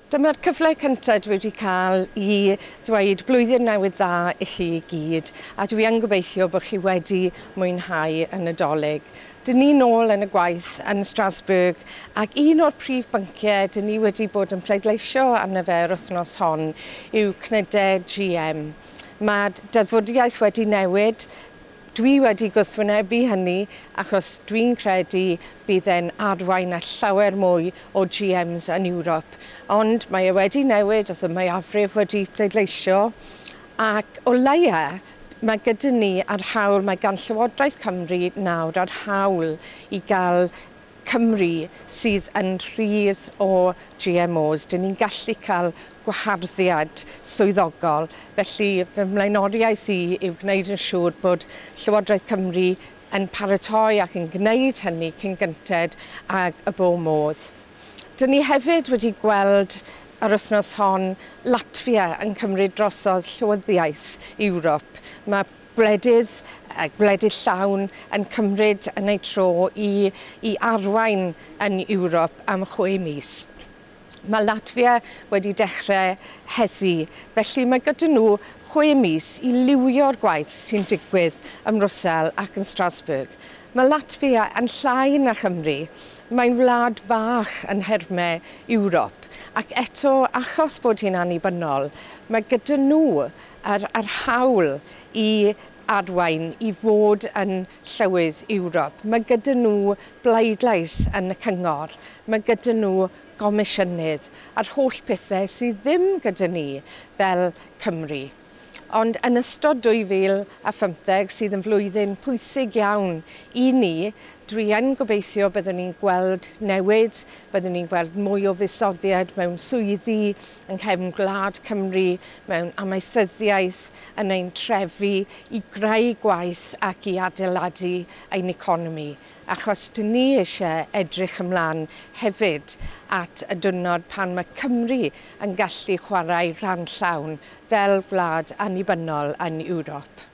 Dyma'r cyfle cyntaf dwi wedi cael i ddweud blwyddyn newydd dda i chi i gyd, a dwi yn gobeithio bod chi wedi mwynhau y Nadolig. Dyn ni nôl yn y gwaith yn Strasbourg, ac un o'r prif bynciau dyn ni wedi bod yn pleidleisio arno fe yr wythnos hon yw cnydau GM. Mae deddfwriaeth wedi newid. Dwi wedi gwrthwynebu hynny achos dwi'n credu bydd e'n arwain at llawer mwy o GMs yn Ewrop. Ond mae e wedi newid, oedd y mwyafrif wedi pleidleisio, ac o leia mae gyda ni ar hawl, mae gan Llywodraeth Cymru nawr ar hawl i gael Cymru sydd yn rhydd o GMOs. Dyn ni'n gallu cael gwaharddiad swyddogol. Felly fy mlaenoriaeth i yw gwneud yn siŵr bod Llywodraeth Cymru yn paratoi ac yn gwneud hynny cyn gynted ag y bo modd. Dyn ni hefyd wedi gweld yr wythnos hon Latvia yn cymryd drosodd llywyddiaeth Ewrop. Mae gwledydd llawn yn cymryd yn eu tro i arwain yn Ewrop am 6 mis. Mae Latvia wedi dechrau heddi, felly mae gyda nhw 6 mis i liwio'r gwaith sy'n digwydd ym Mrwsel ac yn Strasbourg. Mae Latvia yn llai na Chymru, mae'n wlad fach yn nhermau Ewrop, ac eto achos bod hi'n annibynnol, mae gyda nhw yr hawl i arwain i fod yn llywydd Ewrop. Mae gyda nhw bleidlais yn y cyngor, mae gyda nhw gomisiynydd a'r holl pethau sydd ddim gyda ni fel Cymru. Ond yn ystod 2015, sydd yn flwyddyn pwysig iawn i ni, dwi yn gobeithio byddwn ni'n gweld newid, byddwn ni'n gweld mwy o fuddsoddiad mewn swyddi, yng nghefn gwlad Cymru, mewn amaethyddiaeth, yn ein trefi, i greu gwaith ac i adeiladu ein economi. Achos dyn ni eisiau edrych ymlaen hefyd at y diwrnod pan mae Cymru yn gallu chwarae rhan llawn fel gwlad annibynnol yn Ewrop.